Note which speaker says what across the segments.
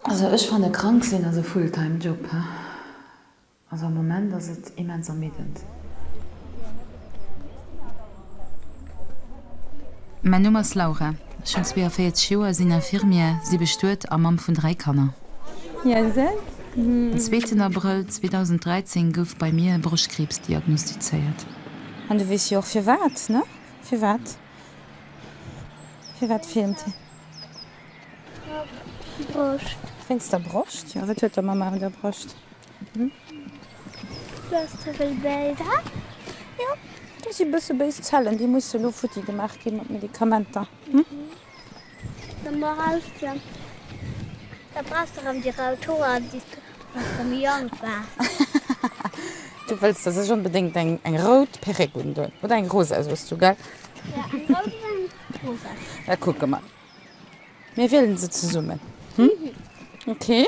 Speaker 1: Also ech fanne krank sinn ass e Fulltime Job. Also am Moment ass et immens ermiddend. Mäin Numm ass Laura, ech hunn 42 Joer, sinn Infirmière, si bestuet a Mamm vun 3 Kanner. Den zweeten Abrëll 2013 gouf bei mir Broschtkriibs diagnostizéiert.
Speaker 2: An du weess jo och firwat, ne? Firwat? Firwat filmt hien?
Speaker 3: Broscht.
Speaker 2: Wéinst der Broscht? Jo, wat huet der Mama un der Broscht?
Speaker 3: Du has ze vill Béiser.
Speaker 2: Jo, do si bësse béis Zellen, déi musse lo futti gemaach gi mat Medikamenter.
Speaker 3: Da brauchs de, da brauchs de rëm déi rout Hoer, déi s de wéi s de méi jonk waars.
Speaker 2: Du wëlls der sech onbedéngt eng eng rout Perréck undoen, oder eng rosa soos du, gell?
Speaker 3: Jo, eng rout oder eng rosa.
Speaker 2: Da kucke mer. Mir wielen se zesummen, hm? Ok.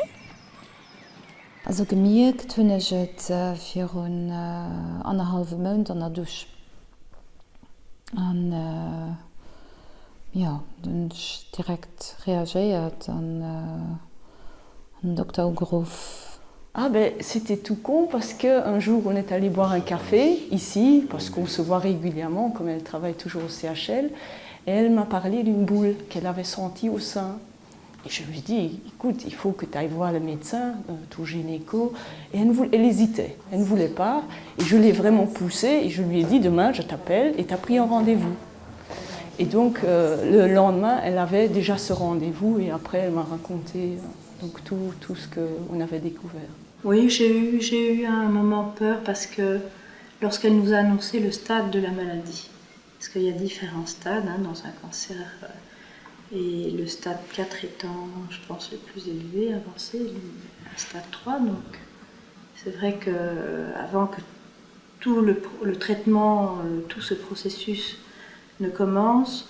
Speaker 1: Also gemierkt hunn ech et virun annerhallwem Mount an der Dusch. An jo, dunn hunn ech direkt reagéiert an den Dokter ugeruff.
Speaker 4: Ah ben c'était tout con parce que un jour on est allé boire un café ici parce qu'on se voit régulièrement comme elle travaille toujours au CHL et elle m'a parlé d'une boule qu'elle avait sentie au sein Et je lui dis écoute, il faut que tu ailles voir le médecin, euh, ton gynéco. Et elle, voulait, elle hésitait, elle ne voulait pas. Et je l'ai vraiment poussée et je lui ai dit demain je t'appelle et tu as pris un rendez-vous. Et donc euh, le lendemain, elle avait déjà ce rendez-vous et après elle m'a raconté euh, donc tout, tout ce qu'on avait découvert.
Speaker 5: Oui, j'ai eu, j'ai eu un moment peur parce que lorsqu'elle nous a annoncé le stade de la maladie, parce qu'il y a différents stades hein, dans un cancer euh, et le stade 4 étant je pense le plus élevé avancé un stade 3 donc c'est vrai que euh, avant que tout le, le traitement euh, tout ce processus ne commence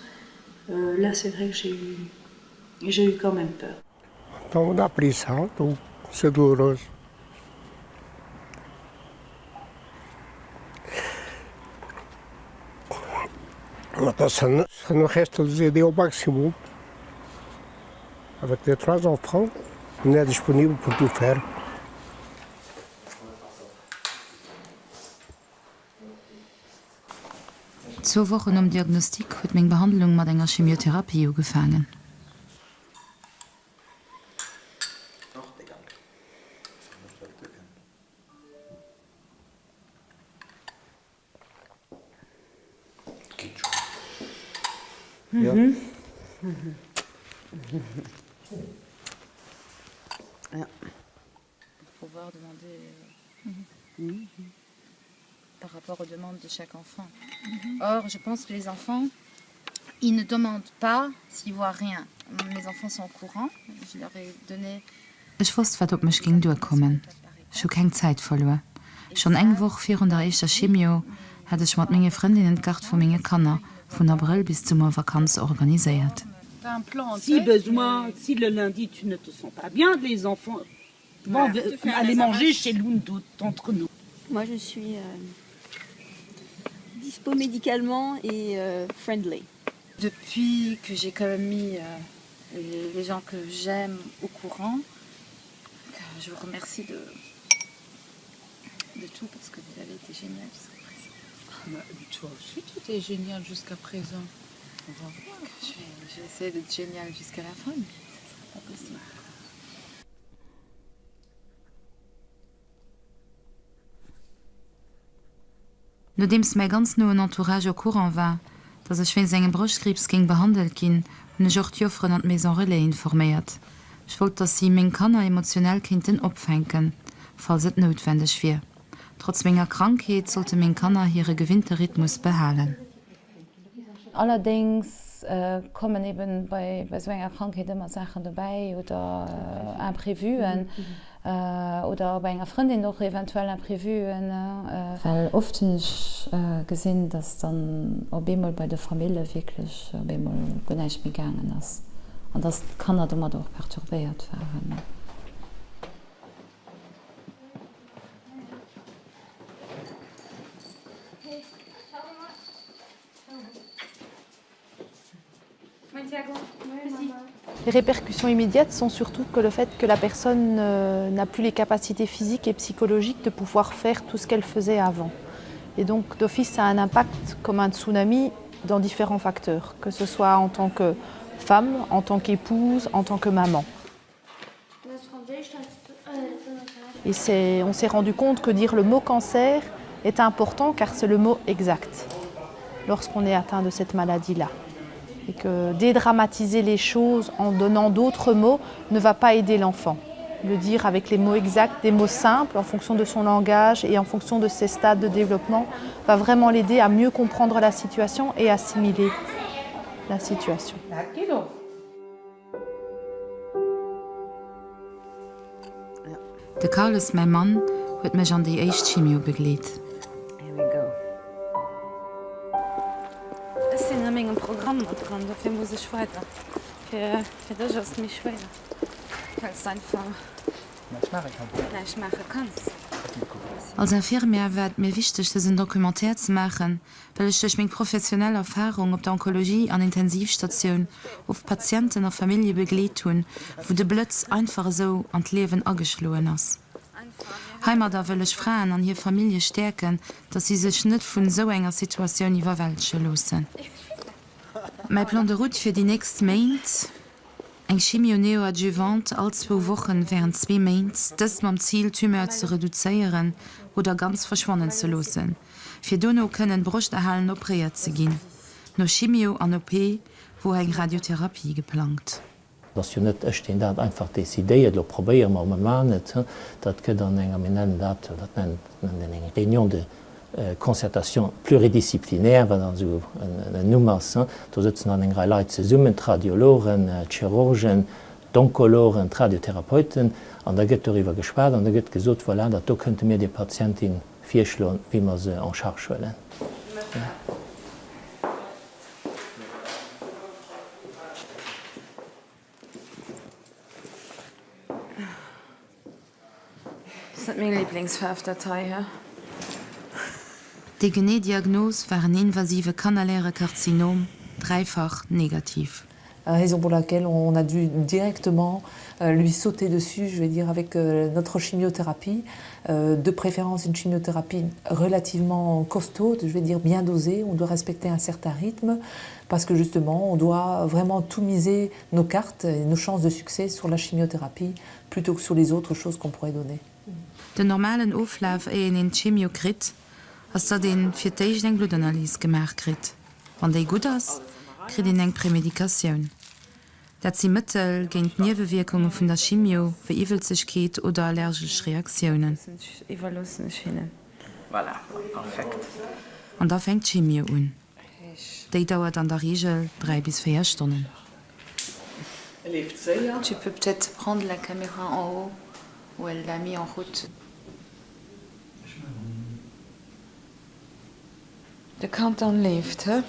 Speaker 5: euh, là c'est vrai que j'ai eu j'ai eu quand même peur.
Speaker 6: Então on a pris ça, donc c'est douloureux. Maintenant, ça, ça nous reste de aider au maximum. Avec les trois enfants, on est disponible pour tout faire.
Speaker 1: Zwou Wochen nom Diagnostic huet meng Behandlung mat enger Chemiotherapie ugefaangen. Pouvoir demander par rapport aux demandes de chaque enfant. Or, je pense que les enfants, ils ne demandent pas s'ils voient rien. Mes enfants sont au courant, je leur ai donné Ech wosst, wat op mech géing duerkommen. Ech hu keng Zäit verluer. Schonn eng Woch virun der éischter Chimio hat ech mat menge Frëndinnen d'Garde vu menge Kanner vun Abrëll bis d'Summervakanz organiséiert.
Speaker 7: Si besoin, si le lundi tu ne te sens pas bien, les enfants vont aller manger chez l'une d'entre nous.
Speaker 8: Moi je suis euh, dispo médicalement et euh, friendly.
Speaker 2: Depuis que j'ai quand même mis euh, les, les gens que j'aime au courant, que je vous remercie de, de tout parce que vous avez été génial jusqu'à présent.
Speaker 9: Bah, toi aussi, tu étais génial jusqu'à présent.
Speaker 2: On va voir. Je vais, je vais essayer d'être génial jusqu'à la fin, mais ça sera pas possible.
Speaker 1: Nodeems mäi ganz noen Entourage au courant war, dass ech wéinst engem Broschtkriibs géing behandelt ginn, hunn ech och d'Jofferen an d'Maison Relais informéiert. Ech wollt, dass si meng Kanner emotionell kéinten opfänken, falls et noutwendeg wier. Trotz menger Krankheet sollte meng Kanner hire gewinnte Rhythmus behalen.
Speaker 2: Allerdéngs kommen eben bei esou enger Krankheet ëmmer Saachen dobäi oder Imprévuen oder bei enger Frëndin och eventuell Imprévuen.
Speaker 1: Well oft hunn ech gesinn, dass dann op eemol bei de Famille wierklech op eemol guer näischt méi gaangen ass an dass d'Kanner domadder och perturbéiert waren.
Speaker 10: Les répercussions immédiates sont surtout que le fait que la personne euh, n'a plus les capacités physiques et psychologiques de pouvoir faire tout ce qu'elle faisait avant. Et donc d'office ça a un impact comme un tsunami dans différents facteurs, que ce soit en tant que femme, en tant qu'épouse, en tant que maman. Et c'est, on s'est rendu compte que dire le mot cancer est important car c'est le mot exact lorsqu'on est atteint de cette maladie-là. Et que dédramatiser les choses en donnant d'autres mots ne va pas aider l'enfant. Le dire avec les mots exacts, des mots simples en fonction de son langage et en fonction de ses stades de développement va vraiment l'aider à mieux comprendre la situation et assimiler la situation.
Speaker 1: De Carlos, mäi Mann, huet mech an déi éischt Chimio begleet.
Speaker 2: Here we go. Ech sinn a mengem Programm mat dran, dofir muss ech weider. Fir dech ass et méi schwéier, well s de einfach näischt maache kanns.
Speaker 1: Als Infirmière war et mir wichteg dësen Documentaire ze maachen, well ech duerch meng professionell Erfarung op der Onkologie an Intensivstatioun oft Patienten a Famillje begleet hunn, wou de Blëtz einfach esou an d'Liewen ageschloen ass. Heimadder wëll ech Fraen an hir Famillje stäerken, dass si sech net vun esou enger Situatioun iwwerwältege loossen. Mäi Plan de route fir déi nächst Méint, Eng Chimio néoadjuvante all zwou Wochen während zwee Méint, dëst mam Zil d'Tumeur ze reduzéieren oder ganz verschwannen ze loossen, fir dono kënnen broschterhalen opréiert ze ginn. No Chimio an OP wor eng Radiotherapie geplangt.
Speaker 11: Et ass jo net ech, deen dat einfach decidéiert, elo probéiere mer, mer maachen et. Dat gëtt an enger, mir nennen dat, dat nennt een eng Réunion de concertation pluridisciplinaire, wat dann esou en Numm ass. Do sëtzen dann eng Rei Leit zesummen, d'Radiologen, d'Chirurgen, d'Onkologen, d'Radiotherapeuten, an da gëtt doriwwer geschwat an da gëtt gesot, voilà, dat do kënnte mir der Patientin virschloen, wéi mer se en charge huelen.
Speaker 2: Ass net meng Lieblingsfaarf dat hei, he?
Speaker 1: Déi genee Diagnos war en invasive kanaläre Karzinom, dräifach negativ.
Speaker 12: Raison pour laquelle on a dû directement lui sauter dessus, je vais dire avec notre chimiothérapie, de préférence une chimiothérapie relativement costaud, je vais dire bien dosée, on doit respecter un certain rythme parce que justement on doit vraiment tout miser nos cartes et nos chances de succès sur la chimiothérapie plutôt que sur les autres choses qu'on pourrait donner.
Speaker 1: Den normalen Oflaf éien een d'Chemio kritt, ass datt een fir d'éischt eng Bluttanalys gemaach kritt. Wann déi gutt ass, kritt een eng Premédicatioun. Dat si Mëttel géint d'Niewewierkunge vun der Chimio, wéi Iwwelzegkeet oder allergesch Reaktiounen.
Speaker 2: Iwwerloossen ech hinnen.
Speaker 13: Voilà, perfekt.
Speaker 1: An da fänkt d'Chemio un. Déi dauert an der Reegel 3 bis 4 Stonnen.
Speaker 2: Tu peux peut-être prendre la caméra en haut où elle l'a mis en route. De Countdown leeft, he?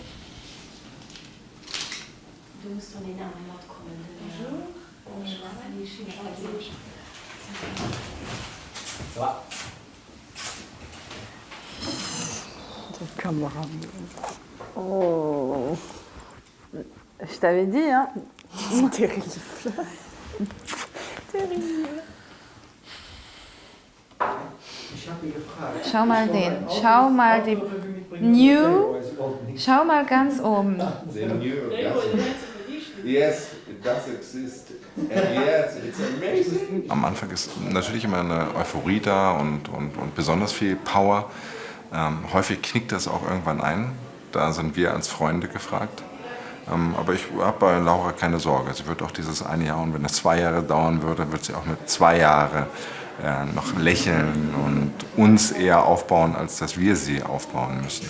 Speaker 5: Do muss dann een anere matkommen.
Speaker 13: Ça va?
Speaker 4: D'Kamera. Oh. Je t'avais dit, hein. C'est terrible. Terrible.
Speaker 2: Schau mal den, schau mal die New, schau mal ganz oben.
Speaker 14: Yes, it does exist. And yes, it's amazing.
Speaker 15: Am Anfang ist natürlich immer eine Euphorie da und, und, und besonders viel Power. Ähm, häufig knickt das auch irgendwann ein. Da sind wir als Freunde gefragt. Ähm, aber ich habe bei Laura keine Sorge. Sie wird auch dieses eine Jahr und wenn es zwei Jahre dauern würde, wird sie auch mit zwei Jahre äh, noch lächeln und uns eher aufbauen, als dass wir sie aufbauen müssen.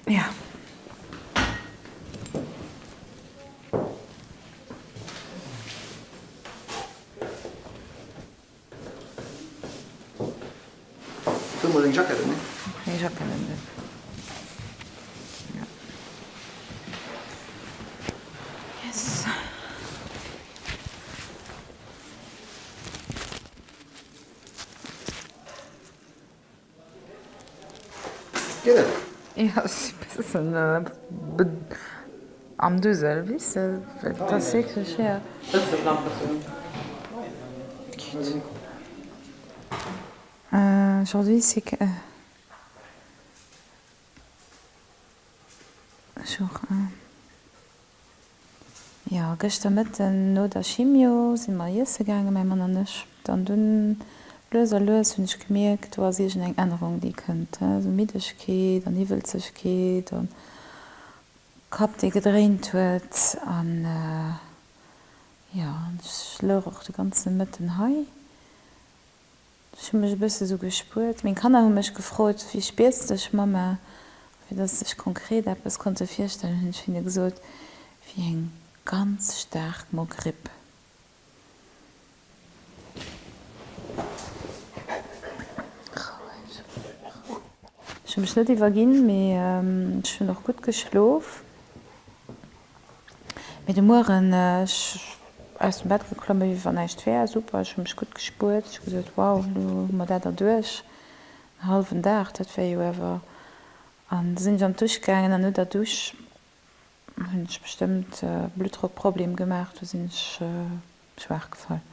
Speaker 2: Ja.
Speaker 13: Huel mol deng Jackett un.
Speaker 2: Meng Jackett un. Ja. Yes.
Speaker 13: Geet et?
Speaker 2: Jo, ech si bëssen.
Speaker 1: Am Dusel, weess de, well et ass wierklech, jo. Geet. Aujourd'hui c'est que jour un. Jo, gëschter Mëtten no der Chimio si mer iesse gaangen, mäi Mann an ech. Dann dunn lues a lues hunn ech gemierkt, do ass iergend eng Ännerung, déi kënnt, esou Middegkeet an Iwwelzegkeet an Kapp, dee gedréint huet. An jo, ech louch och de ganze Mëtten hei. Ech hu mech e bësse sou gespuert. Meng Kanner hu mech gefrot, Wéi spiers de dech, Mamma? A fir dass se sech konkret eppes konnte virstellen, hunn ech hinne gesot, Wéi eng ganz staark Mogripp. Roueg. Ech hu mech net iwwerginn, mee ech hunn och gutt geschlof. Mee de Mueren, ech aus dem Bett geklomme wéi wann näischt wär. Super, ech hu mech gutt gespuert. Ech hu gesot, wow, elo hu mer dat erduerch. En hallwen Dag, dat wär jo awer. An da sinn ech an d'Dusch gaangen an no der Dusch hunn ech bestëmmt e Bluttdrockproblem gemaach, du sinn ech schwaach gefall.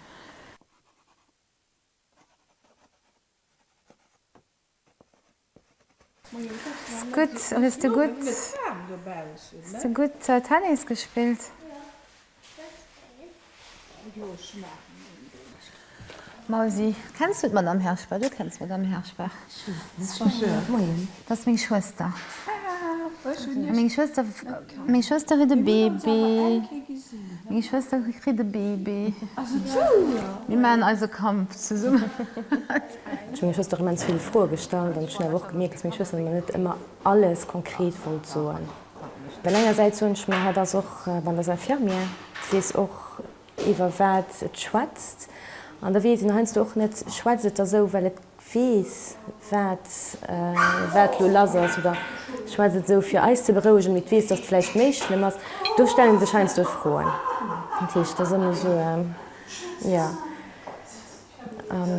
Speaker 1: Gutt, hues de gutt, hues de gutt Tennis gespillt? Mausi, kenns du d'Madame Herschbach? Du kenns d'Madame Herschbach. Moien. Dat ass meng Schwëster. Meng Schwëster, meng Schwëster huet e Baby. Meng Schwëster kritt e Baby. Mir maachen eise Kampf zesummen.
Speaker 16: Ech hu menger Schwëster och immens vill Froe gestallt an ech hunn awer och gemierkt, dass meng Schwëster mer net ëmmer alles konkret wollt soen. Well engersäits soen ech mer, hatt ass och, bon, dat ass Infirmière, si weess och iwwer wat et schwätzt an da weess een heiansdo och net, schwätzt et da sou, well et weess wat wat elo lass ass oder schwätzt et esou fir eis ze berouegen, mee et weess, dass et vläicht méi schlëmm ass. Do stelle sech heiansdo Froen. Dat heescht, et ass ëmmer esou, jo. An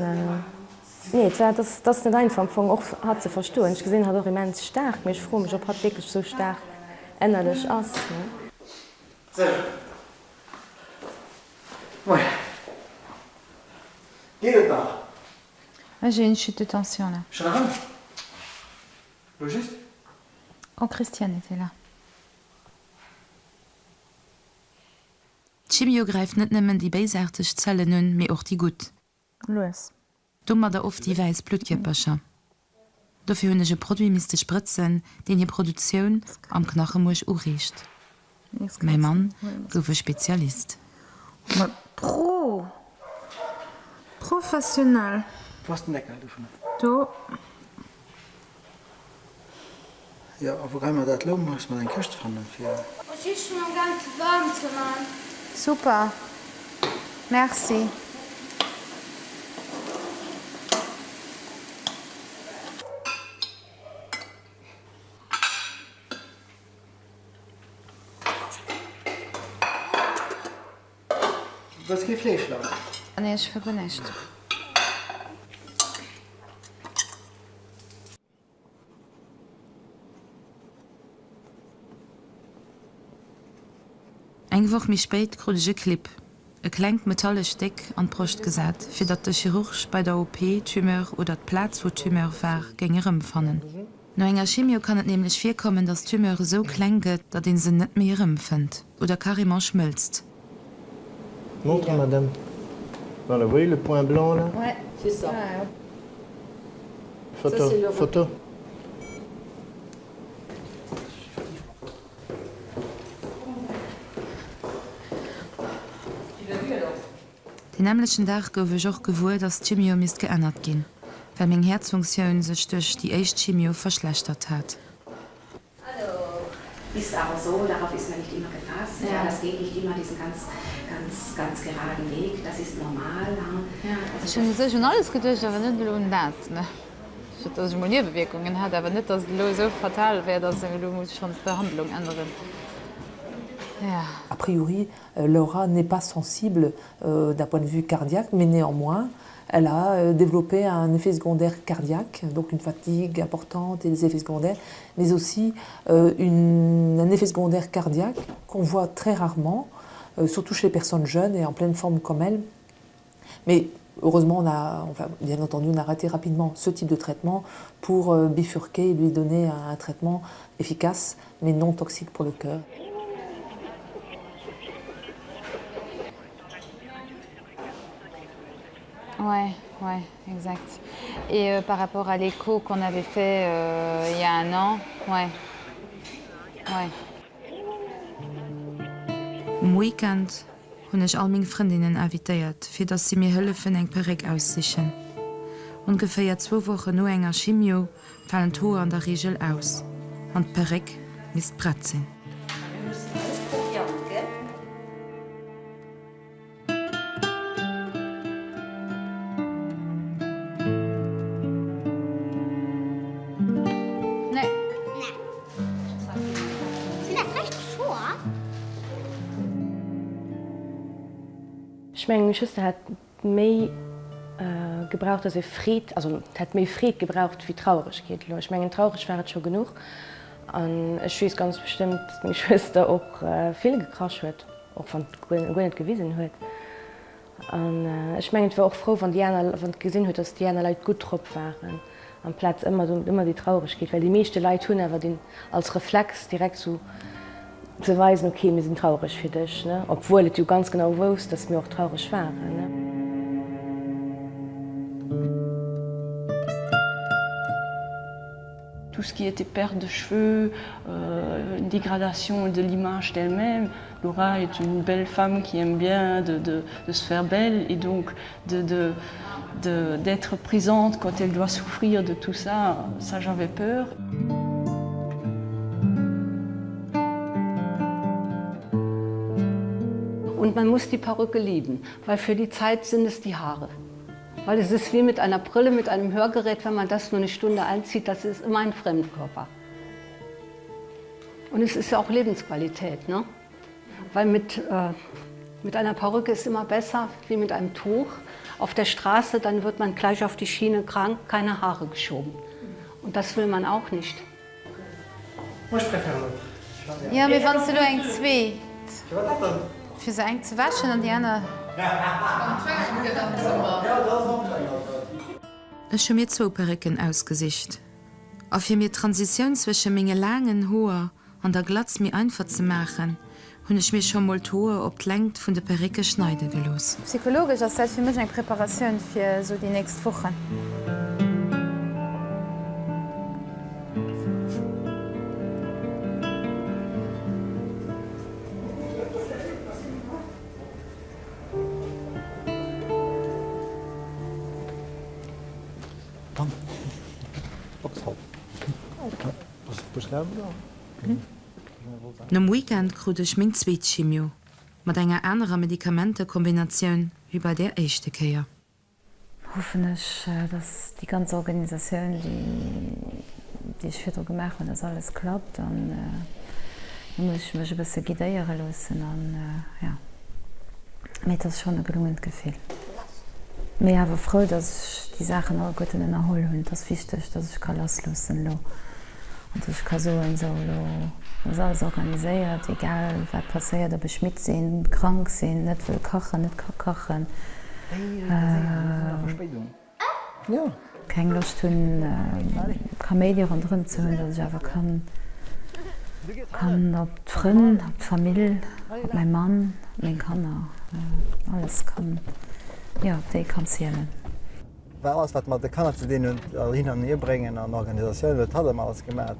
Speaker 16: nee, et war, et ass net einfach am Fong och hatt ze verstoen. Ech gesinn hatt och immens staark, mee ech froe mech, ob hatt wierklech esou staark ënnerlech ass.
Speaker 13: Sou. Moien. Geet et nach?
Speaker 1: Ah, j'ai une chute de tension là.
Speaker 13: Schon erëm? Lo just?
Speaker 1: Quand Christiane était là.
Speaker 17: D'Chimio gräift net nëmmen déi béisaarteg Zellen un, mee och déi gutt.
Speaker 1: Lues.
Speaker 17: Domadder oft déi wäiss Bluttkierpercher. Dofir hunn ech e Produit misste sprëtzen, deen hir Produktioun am Knachemuerch ureegt. Mäi Mann gouf e Spezialist.
Speaker 1: Ma Pro! Professionell!
Speaker 13: Wou ass den Deckel dovunner?
Speaker 1: Do.
Speaker 13: Jo, a wou geheie mer dat elo? Muss mer eng Këscht fannen fir.
Speaker 3: Ech si schon am gaang ze waarm ze man.
Speaker 1: Super, merci.
Speaker 13: Wëlls kee Fleesch, Laura?
Speaker 1: Nee, ech wëll guer näischt.
Speaker 17: Eng Woch méi spéit krut ech e Clip, e klengt metallescht Stéck, an d'Broscht gesat, fir datt de Chirurg bei der OP d'Tumeur oder d'Plaz wou d'Tumeur war géing erëmfannen. No enger Chimio kann et nämlech virkommen, datt d'Tumeur esou kleng gëtt, datt een se net méi erëmfënnt oder carrément schmëlzt.
Speaker 6: Montre madame. Voilà, vous voyez le point blanc là?
Speaker 1: Ouais,
Speaker 9: c'est ça.
Speaker 6: Photo, photo.
Speaker 17: Deen nämmlechten Dag gouf ech och gewuer, dass d'Chimio misst geännert ginn, well meng Häerzfunktioun sech duerch déi éischt Chimio verschlechtert hat.
Speaker 18: Ist aber so, darauf ist man nicht immer gefasst. Ja. Das geht nicht immer diesen ganz, ganz, ganz geraden Weg. Das ist normal.
Speaker 1: Ja. Ech hunn u sech un alles geduecht, awer net elo un dat. Ech sot, dass ech emol Niewewierkungen hätt, awer net, dass et elo esou fatal wär, dass ech elo muss schonn d'Behandlung änneren. Ja.
Speaker 12: A priori, Laura n'est pas sensible d'un point de vue cardiaque, mais néanmoins. Elle a euh, développé un effet secondaire cardiaque, donc une fatigue importante et des effets secondaires, mais aussi euh, une, un effet secondaire cardiaque qu'on voit très rarement, euh, surtout chez les personnes jeunes et en pleine forme comme elle. Mais heureusement, on a, enfin, bien entendu, on a raté rapidement ce type de traitement pour euh, bifurquer et lui donner un, un traitement efficace mais non toxique pour le cœur.
Speaker 1: Ouais, ouais, exact. Et euh, par rapport à l'écho qu'on avait fait euh, il y a un an, ouais. Ouais.
Speaker 17: Um Weekend hunn ech all meng Frëndinnen invitéiert, fir dass si mir hëllefen eng Perréck aussichen. Ongeféier zwou Wochen no enger Chimio falen d'Hoer an der Reegel aus an d'Perréck misst prett sinn.
Speaker 16: Ech mengen, meng Schwëster hätt méi gebraucht, dass ee Freed, also hätt méi Freed gebraucht wéi Trauregkeet elo. Ech mengen, traureg war et scho genuch an ech weess ganz bestëmmt, dass meng Schwëster och vill gekrasch huet. Och wann et guer net gewisen huet. An ech mengen, et war och frou, wann déi aner, wann et gesinn huet, datt déi aner Leit gutt drop waren, amplaz ëmmer do, ëmmer déi Trauregkeet. Well déi meeschte Leit hunn awer deen als Reflex direkt sou ze weisen, ok, mir sinn traureg fir dech, ne, obwuel et jo ganz genau wousst, datt mir och traureg waren, ne.
Speaker 4: Tout ce qui était perte de cheveux, euh, une dégradation de l'image d'elle-même. Laura est une belle femme qui aime bien de, de, de se faire belle et donc de, de, de, d'être présente quand elle doit souffrir de tout ça, ça j'avais peur.
Speaker 19: Und man muss die Perücke lieben, weil für die Zeit sind es die Haare. Weil es ist wie mit einer Brille, mit einem Hörgerät, wenn man das nur eine Stunde einzieht, das ist immer ein Fremdkörper. Und es ist ja auch Lebensqualität, ne? Weil mit, äh, mit einer Perücke ist immer besser wie mit einem Tuch. Auf der Straße, dann wird man gleich auf die Schiene krank, keine Haare geschoben. Und das will man auch nicht.
Speaker 13: Moi je préfère l'autre.
Speaker 1: Jo, mee wann s de elo eng zweet, fir se eng ze wäschen an déi aner.
Speaker 17: Ech hu mir zwou Perrécken ausgesicht. A fir mir d'Transitioun zwësche menge laangen Hoer an der Glatz méi einfach ze maachen, hunn ech mir scho mol d'Hoer op d'Längt vun de Perrécke schneide gelooss.
Speaker 1: Psychologesch ass dat fir mech eng Preparatioun fir esou déi nächst Wochen.
Speaker 17: Nom Weekend krut ech meng zweet Chimio, mat enger anerer Medikamentekombinatioun wéi bei der éischte Kéier.
Speaker 1: Hoffen ech, dass déi ganz Organisatioun, déi ech virdru gemaach hunn, dass alles klappt an da muss ech mech e bësse guidéiere loossen an jo. Mee et ass schonn e gelungent Gefill. Mee awer frou, dass ech déi Saachen alleguerten ënnerholl hunn. Et ass wichteg, dass ech ka lassloossen elo an dass ech ka soen, sou elo ass alles organiséiert, egal wat passéiert, ob ech midd sinn, krank sinn, net wëll kachen, net ka kachen, keng Loscht hunn Kaméidi ronderëm ze hunn, dass ech awer kann kann op d'Frënn, op d'Famill, op mäi Mann, op meng Kanner, alles kann, jo op déi kann zielen.
Speaker 13: War alles wat mat de Kanner ze dinn huet, hin an hier bréngen an Organisatioun huet hatt ëmmer alles gemat.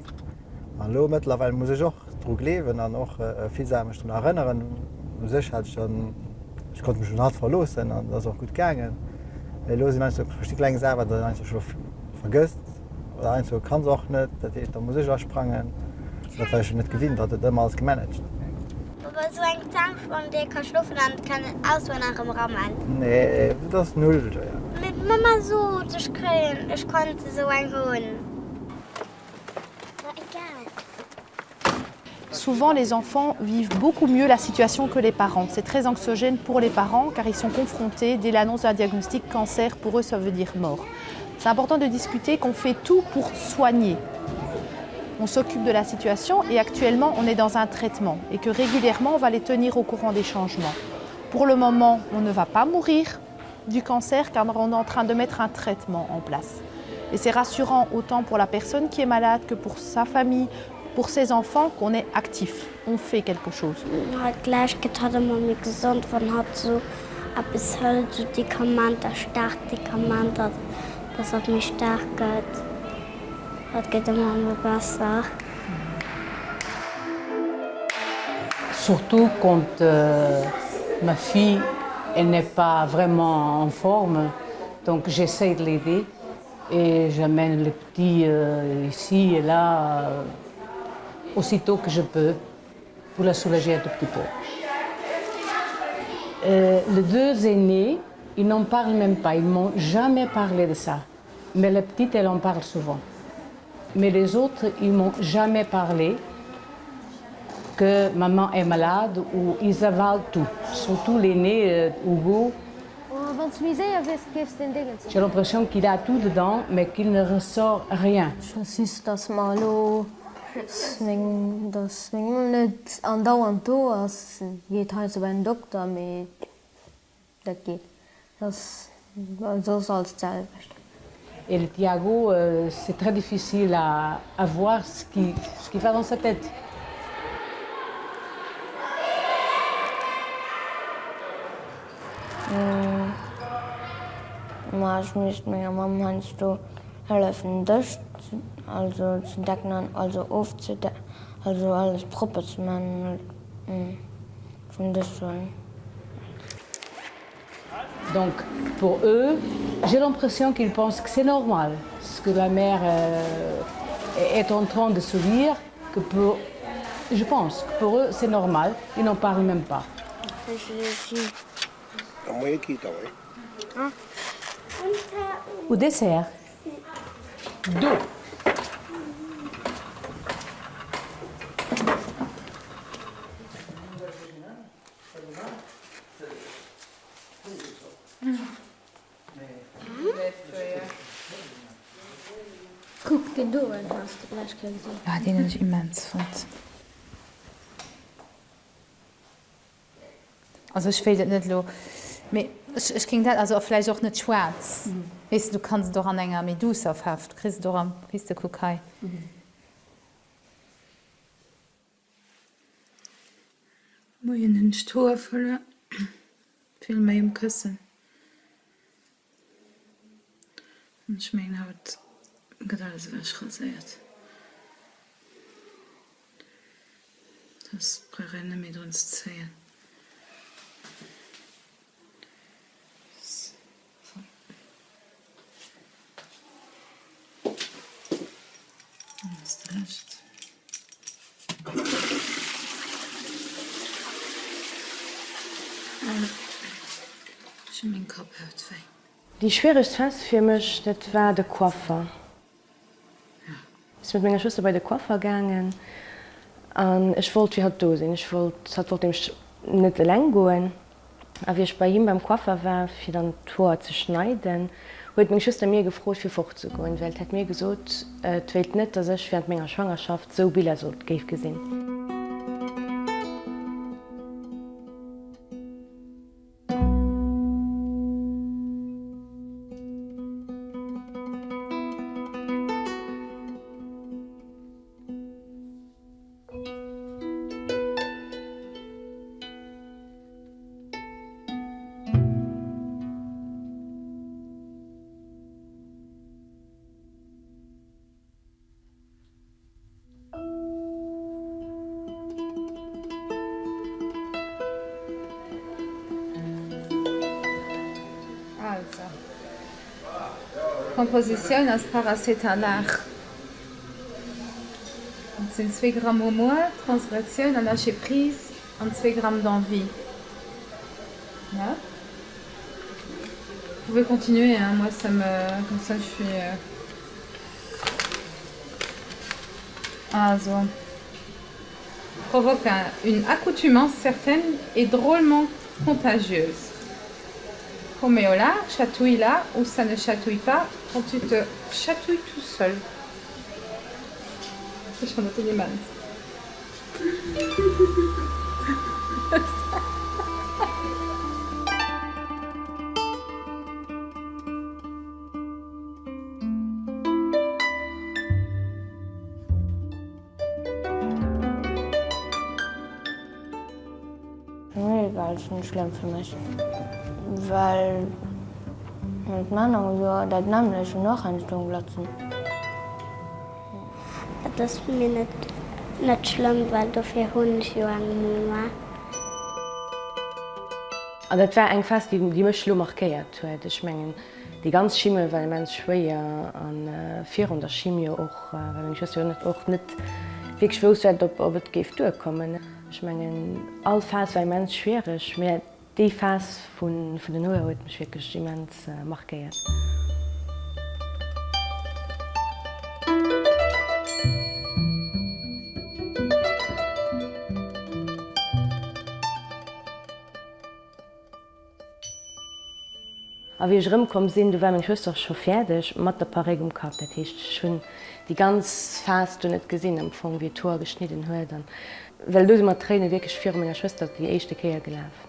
Speaker 13: An elo mëttlerweil muss ech och dru gleewen an och vill Saache mech drun erënneren. U sech hat ech dann, ech konnt mech un hatt verloossen an et ass och gutt gaangen. Mee elo sinn heiansdo verschidde kleng Saachen, wat een heiansdo scho vergësst oder heiansdo kann se och net. Dat heescht, da muss ech asprangen. Dat war ech jo net gewinnt, hatt huet ëmmer alles gemanagt.
Speaker 3: Papa, sou eng Zaangspann déi ka schlofen an kann et ausruhen an erëm rammen.
Speaker 13: Nee, dat ass null, Joya.
Speaker 3: Mee d'Mamma sot ech kréien, ech konnt esou eng hunn. Ma egal.
Speaker 10: Souvent, les enfants vivent beaucoup mieux la situation que les parents. C'est très anxiogène pour les parents car ils sont confrontés dès l'annonce d'un diagnostic cancer, pour eux ça veut dire mort. C'est important de discuter qu'on fait tout pour soigner. On s'occupe de la situation et actuellement on est dans un traitement et que régulièrement on va les tenir au courant des changements. Pour le moment, on ne va pas mourir du cancer car on est en train de mettre un traitement en place. Et c'est rassurant autant pour la personne qui est malade que pour sa famille, pour ses enfants qu'on est actif, on fait quelque chose.
Speaker 3: Gläich gëtt hatt ëmmer méi gesond, wann hatt sou eppes hëlt, sou Dekamenter, staark Dekamenter, dass hatt méi staark gëtt. Hatt gëtt ëmmer méi besser.
Speaker 20: Surtout quand euh, ma fille elle n'est pas vraiment en forme, donc j'essaie de l'aider et j'amène les petits euh, ici et là euh, aussitôt que je peux pour la soulager un tout petit peu. Euh, les deux aînés, ils n'en parlent même pas, ils m'ont jamais parlé de ça. Mais la petite, elle en parle souvent. Mais les autres, ils m'ont jamais parlé que maman est malade ou ils avalent tout. Surtout l'aîné euh, Hugo. J'ai l'impression qu'il a tout dedans, mais qu'il ne ressort rien.
Speaker 21: Dass mer elo, dass meng Mamm net andauernd do ass, geet heiansdo bei den Dokter, mee dat geet. Et ass soss alles d'selwecht.
Speaker 20: Et le Thiago, c'est très difficile à à voir ce qui ce qui va dans sa tête.
Speaker 21: Ma ech misst menger Mamm heiansdo hëllefen den Dësch also ze decken an also ofzede also alles propper ze man vum Dësch huelen.
Speaker 20: Donc pour eux, j'ai l'impression qu'ils pensent que c'est normal ce que la mère euh, est en train de subir que pour je pense que pour eux c'est normal, ils n'en parlent même pas. Au dessert, d'eau.
Speaker 21: Kuck, deen do has de gläich ke gesinn.
Speaker 17: Ah, deen hunn ech immens fonnt. Also ech wéilt et net elo, mee ech géing dat, also a vläicht och net schwaarz, weess de, du kanns et och an enger méi duusser Faarf, du kriss et och am, weess de, kuck hei. Moien, hunn ech d'Hoer verluer, vill méi um Këssen an ech mengen haut gëtt alles ewech raséiert, dass brauch een net méi drun ze zéien.
Speaker 16: Déi schwieregst Phas fir mech, dat war de Coiffer. Ech si mat menger Schwëster bei de Coiffer gaangen an ech wollt fir hatt do sinn. Ech wollt, hatt wollt nämlech net eleng goen. A wéi ech bei him beim Coiffer war, fir dann d'Hoer ze schneiden, huet meng Schwëster mir gefrot, fir fortzegoen, well d'hätt mir gesot, et wéilt net, dass ech während menger Schwangerschaft sou Biller sollt, géif gesinn.
Speaker 1: Also, D'Kompositioun ass Paracetalar. Et sinn zwee Gramm Humour, Transgressioun a Lâcher prise an zwee Gramm d'Envie. Ne? Vous pouvez continuer, hein, moi ça me... comme ça je suis... Also.
Speaker 9: Provoque une accoutumance certaine et drôlement contagieuse. Roméola chatouille là où ça ne chatouille pas quand tu te chatouilles tout seul.
Speaker 21: Nee, war alles net schlëmm fir mech, well d'Männer hu jo dat nämmlecht an och heiansdo um Glatzen.
Speaker 3: Et ass mir net net schlëmm, well dofir hunn ech jo eng Mama.
Speaker 16: An dat war eng Phas, déi mech elo markéiert huet. Ech mengen, Déi ganz Chimio war immens schwéier an virun der Chimio och, well meng Schwëster jo och net wierklech wousst, wat ob et géif duerkommen. Ech mengen all Phas war immens schwiereg, mä déi Phas vun den Hoer huet mech wierklech immens markéiert. A wéi ech erëmkomm sinn, du war meng Schwëster scho fäerdeg mat der Paréck um Kapp. Dat heescht, ech hunn déi ganz Phas do net gesinn am Fong, wéi et d'Hoer geschnidden huet. An well do si mer d'Tréine wierklech viru menger Schwëster déi éischte Kéier gelaf.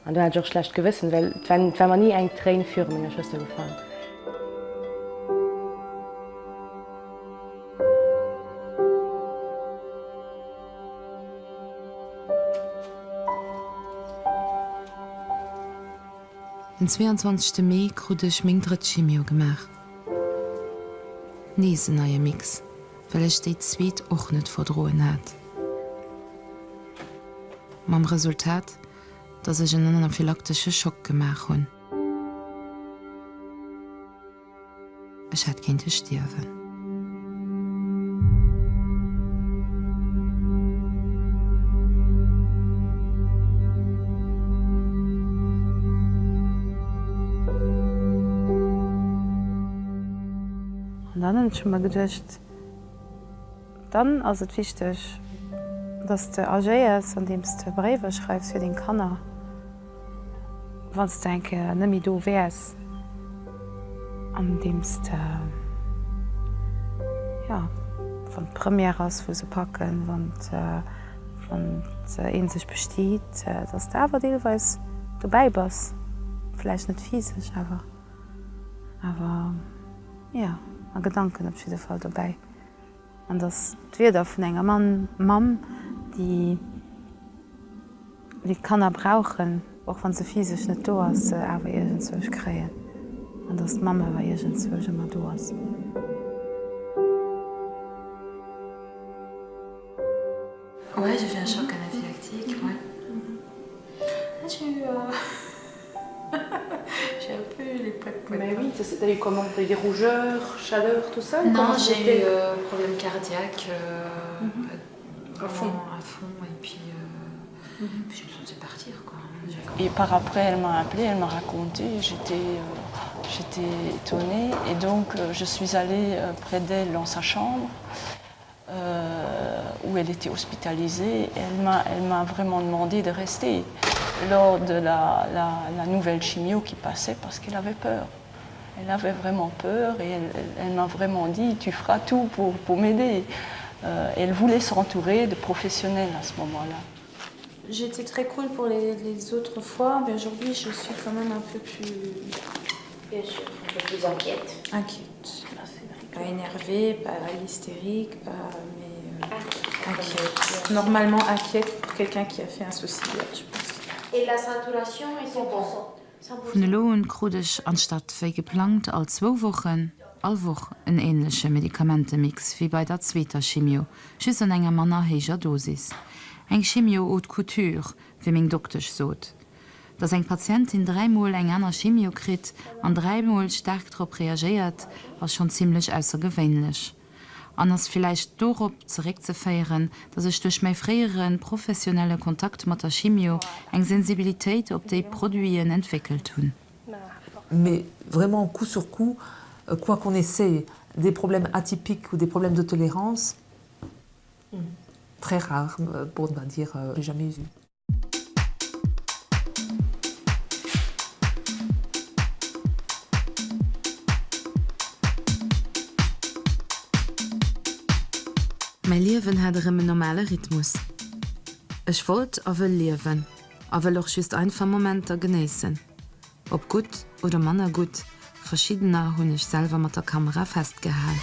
Speaker 16: An do hat ech och schlecht Gewëssen, well et war, et war mer ni eng Tréin viru menger Schwëster gefall.
Speaker 17: Den 22 Mee krut ech meng drëtt Chimio gemaach. Nees en neie Mix, well ech déi zweet och net verdroen hat. Mam Resultat, dass ech en anaphylaktesche Schock gemaach hunn. Ech hätt kéinte stierwen.
Speaker 1: An dann hunn ech mer geduecht, dann ass et wichteg, dass de agéiers, andeems de Bréiwer schreifs fir deng Kanner. Wann s de eng Kéier net méi do wäers, andeems de, jo, wann d'Première ass, wou se packen, wann wann ee sech bestiet, datt s de awer deelweis dobäi bass, vläicht net physesch, awer awer jo, a Gedanken op jidde Fall dobäi. An datt d'Wierder vun enger Mamm, déi. Déi d'Kanner brauchen, och wann se physesch net do ass, se awer iergendzwousch kréien an dass d'Mamm awer iergendzwousch ëmmer do ass.
Speaker 2: Ouais, j'ai fait un choc anaphylactique, ouais. Ah, j'ai eu. Euh... j'ai un peu eu les poètes
Speaker 10: poètes. Mais oui, t'as eu comment T'as eu des rougeurs, chaleur, tout ça
Speaker 2: Non, j'ai eu euh, problème cardiaque. Euh, mm -hmm.
Speaker 10: À fond.
Speaker 2: À fond et puis, euh, mm -hmm. puis je me sentais partir quoi.
Speaker 4: Et par après, elle m'a appelé, elle m'a raconté, j'étais euh, j'étais étonnée et donc euh, je suis allée euh, près d'elle dans sa chambre euh, où elle était hospitalisée. Elle m'a elle m'a vraiment demandé de rester lors de la, la, la nouvelle chimio qui passait parce qu'elle avait peur. Elle avait vraiment peur et elle, elle, elle m'a vraiment dit tu feras tout pour, pour m'aider. Euh, elle voulait s'entourer de professionnels à ce moment-là.
Speaker 1: J'étais très cool pour les, les autres fois, mais aujourd'hui je suis quand même un peu plus
Speaker 16: bien sûr, un peu plus inquiète.
Speaker 1: Inquiète. Pas énervée, pas hystérique, pas mais euh, ah, inquiète. Normalement inquiète pour quelqu'un qui a fait un souci, je pense.
Speaker 16: Et la saturation est 100%.
Speaker 17: Vun elo un krut ech, anstatt wéi geplangt all zwou Wochen, all Woch en änleche Medikamentemix wéi bei der zweeter Chimio, just an enger manner héijer Dosis. Eng Chimio haute couture, wéi meng Doktesch sot. Dass eng Patientin dräimol eng aner Chimio kritt an dräimol staark drop reagéiert, ass schonn zimmlech aussergewéinlech. An ass villäicht dorop zeréckzeféieren, dass ech duerch mäi fréiere professionelle Kontakt mat der Chimio eng Sensibilitéit op déi Produiten entwéckelt hunn.
Speaker 12: Mais vraiment coup sur coup, quoi qu'on essaie, des problèmes atypiques ou des problèmes de tolérance. Très rare, pour ne pas dire jamais vu.
Speaker 17: Mäi Liewen hat erëm en normale Rhythmus. Ech wollt a wëll liewen a wëll och just einfach Momenter genéissen. Ob gutt oder manner gutt, verschiddener hunn ech selwer mat der Kamera festgehal.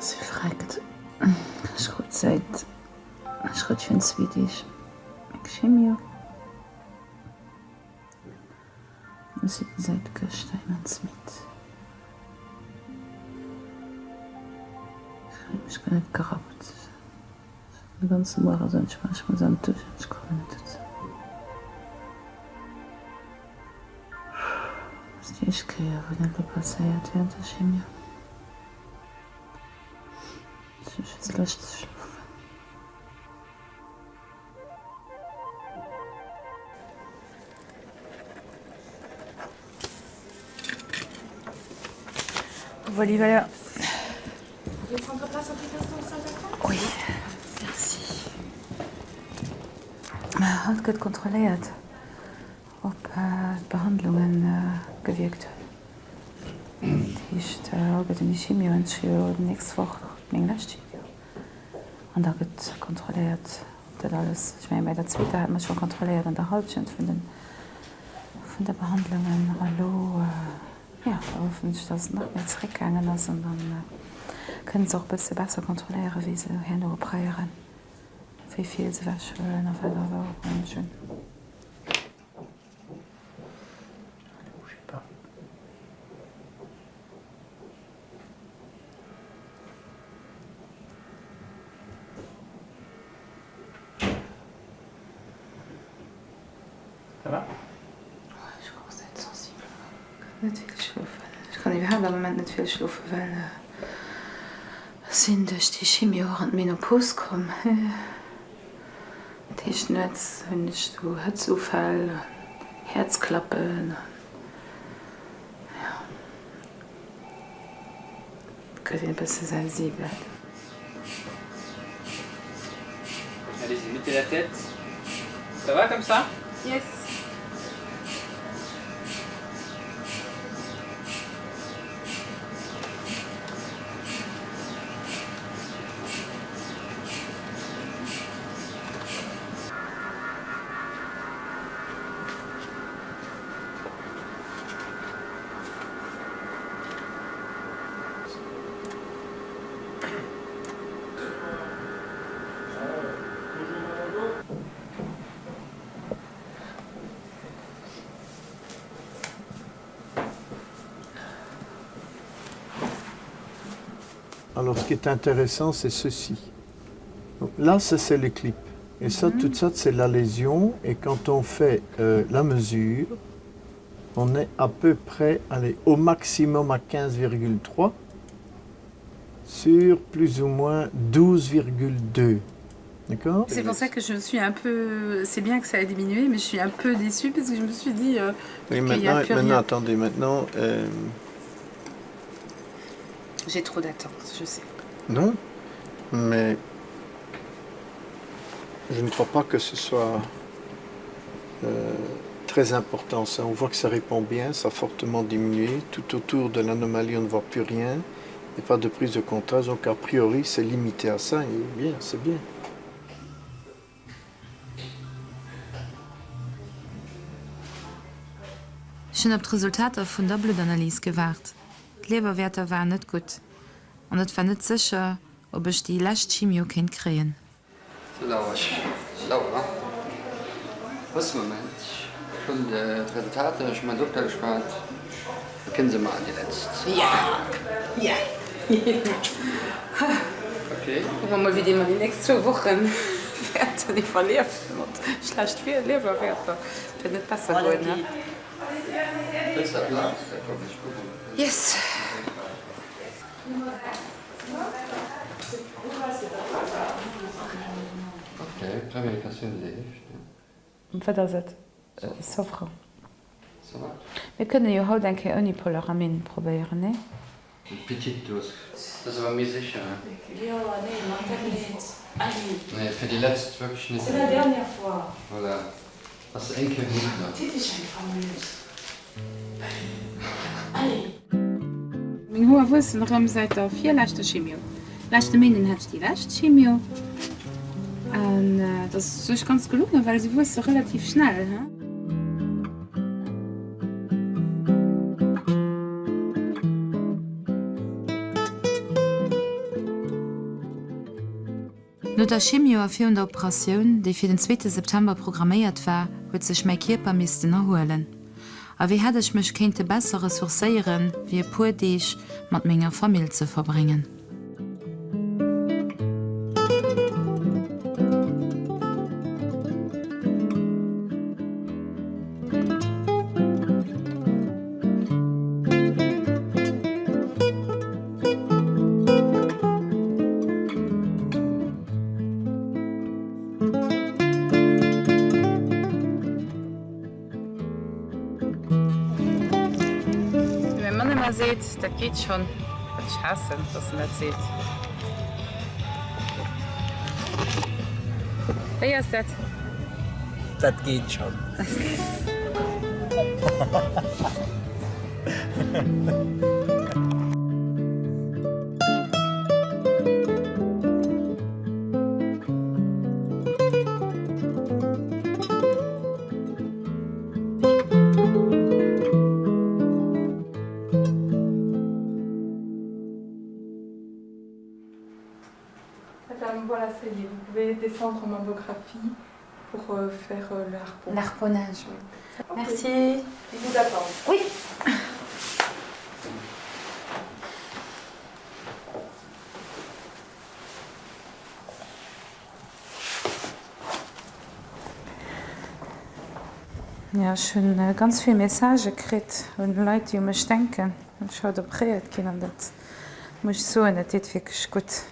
Speaker 1: Si freckt. Ech krut säit ech krut virun zwee Deeg meng Chemio. Ech sinn säit gëschter immens midd. Ech kréie mech guer net gerappt. De ganze Muere soen ech mer, ech muss an d'Dusch an ech kommen net dozou. Ass déi éischt Kéier wou dat elo passéiert während der Chemio. Ech hu just Loscht ze schlofen.
Speaker 9: Voilà, voilà. Vous voulez prendre place un petit instant en salle d'attente
Speaker 1: Oui, merci. Haut gëtt kontrolléiert, ob d'Behandlunge gewierkt hunn. Dat heescht, haut gëtt un déi Chimio, ech hu jo d'nächst Woch meng lescht Chimio. An da gëtt kontrolléiert, ob dat alles, ech mengen, bei der zweeter hate mer scho kontrolléiert an der Halschent vun de vun de Behandlungen. A lo, jo, da hoffen ech, datt et nach méi zeréckgaangen ass an da kënne se och e bësse besser kontrolléieren, wéi se herno opréieren, wéi vill se ewechhuelen a wat a wou.
Speaker 9: Ça va?
Speaker 1: Ech commence à être sensible. Kann net vill schlofen. Ech kann iwwerhaapt am Moment net vill schlofen, well ech sinn duerch déi Chimio och an d'Menopause komm. Dat heescht nuets hunn ech sou Hëtzufäll an Häerzklappen an jo. Et gëtt een e bësse sensibel.
Speaker 7: Allez-y, mettez la tête. Ça va comme ça?
Speaker 9: Yes.
Speaker 6: Alors ce qui est intéressant, c'est ceci. Donc là, ça c'est le clip. Et ça, mm -hmm. tout ça, c'est la lésion. Et quand on fait euh, la mesure, on est à peu près allez, au maximum à 15,3 sur plus ou moins 12,2. D'accord
Speaker 9: C'est pour ça que je suis un peu. C'est bien que ça a diminué, mais je suis un peu déçue parce que je me suis dit. Euh,
Speaker 6: oui, maintenant, a plus maintenant attendez, maintenant. Euh...
Speaker 9: J'ai trop d'attentes, je sais.
Speaker 6: Non, mais je ne crois pas que ce soit euh, très important. Ça, on voit que ça répond bien, ça a fortement diminué. Tout autour de l'anomalie, on ne voit plus rien. Et pas de prise de contraste, donc a priori c'est limité à ça et bien, c'est bien.
Speaker 17: Ech hunn op d'Resultater vun der Bluttanalys gewaart. D'Liewerwäerter waren net gutt an et war net sécher, ob ech déi lescht Chimio kéint kréien.
Speaker 7: Sou Laura, Laura, hues de Moment? Ech hunn d'Resultater, ech hu mam Dokter geschwat, mir kënne se maachen déi letzt.
Speaker 9: Ja, ja.
Speaker 7: Ok.
Speaker 9: Kucke mer mol wéi déi mer déi nächst zwou Wochen wäerten iwwerliewen mat schlecht Liewerwäerter. Et wäert net besser goen, ne?
Speaker 7: Wëlls dat Blat? Da komm ech kucken.
Speaker 9: Yes.
Speaker 7: Ok, Prémédication leeft.
Speaker 9: Wat ass et? Sofra. Mir kënne jo haut eng Kéier ouni Polaramine probéieren, nee?
Speaker 7: Une petite dose. Dat ass awer méi sécher, hein?
Speaker 8: Jo, nee, mach dat net. Allez.
Speaker 7: Nee, fir déi letzt wierklech net.
Speaker 8: C'est la dernière fois.
Speaker 7: Voilà. Ass eng Kéier gutt nach.
Speaker 8: Titt dech einfach net. Allez.
Speaker 9: Meng Hoer wuessen erëm säit der virleschter Chimio. Leschte Méinden hat ech déi lescht Chimio an et ass u sech ganz gelongen, well se wuesse relativ schnell.
Speaker 17: No der Chimio a virun der Operatioun, déi fir den zweete September programméiert war, huet sech mäi Kierper missten erhuelen. A wéi hätt ech mech kéinte besser ressourcéieren, wéi e puer Deeg mat menger Famill ze verbréngen?
Speaker 9: Wéi mäi Mann ëmmer seet, dat geet schonn. Wat ech haassen, dass en dat seet. Wéi ass dat?
Speaker 13: Dat geet schonn.
Speaker 8: Madame, voilà, ça y est, vous pouvez descendre en mammographie pour euh, faire euh, le harpon.
Speaker 9: L'harponnage,
Speaker 8: oui.
Speaker 9: Okay. Merci.
Speaker 8: Ils vous attendent.
Speaker 9: Oui. Jo, ech hunn ganz vill Messagë kritt un Leit, déi u mech denken, well ech haut opréiert ginn an dat muss ech soen, dat deet wierklech gutt.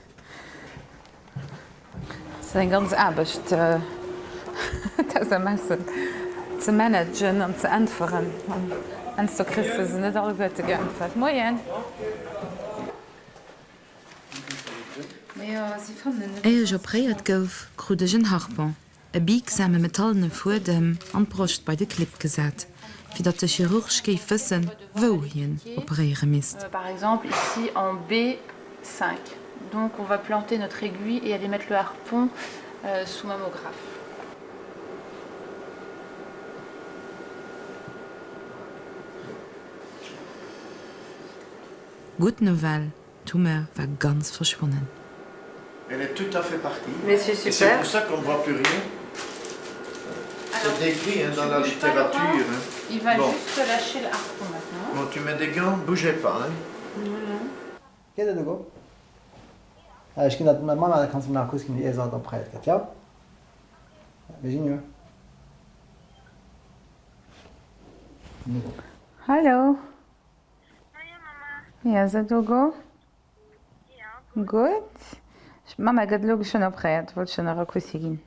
Speaker 9: Et ass eng ganz Aarbecht, d'SMSen ze managen an ze äntweren. An heiansdo kriss de se net alleguerte geäntwert. Moien.
Speaker 17: Éier ech opréiert gouf, krut ech en Harpon, e biigsame metallene Fuedem, an d'Broscht bei de Clip gesat, fir datt de Chirurg géif wëssen, wou hien operéiere misst.
Speaker 8: Par exemple ici en B5. Donc on va planter notre aiguille et aller mettre le harpon sous mammographe.
Speaker 17: Gutt Nouvelle, D'Tumeur war ganz verschwonnen.
Speaker 6: Elle est tout à fait partie.
Speaker 9: Mais c'est
Speaker 6: super. Et c'est pour ça qu'on ne voit plus rien. C'est décrit hein, dans la littérature. Hein.
Speaker 9: Il va bon. juste lâcher le harpon maintenant.
Speaker 6: Bon, tu mets des gants, bougez pas. Hein.
Speaker 9: Non, non.
Speaker 13: Geet et Hugo? Ech ginn dat Mamma, da kanns de mir nach e Kuss ginn, ier se opréiert gëtt, jo? Mir ginn jo.
Speaker 9: Hallo. Wéi ass et Hugo? Gutt. D'Mamma gëtt elo geschwënn opréiert, wollt ech der nach e Kussi ginn.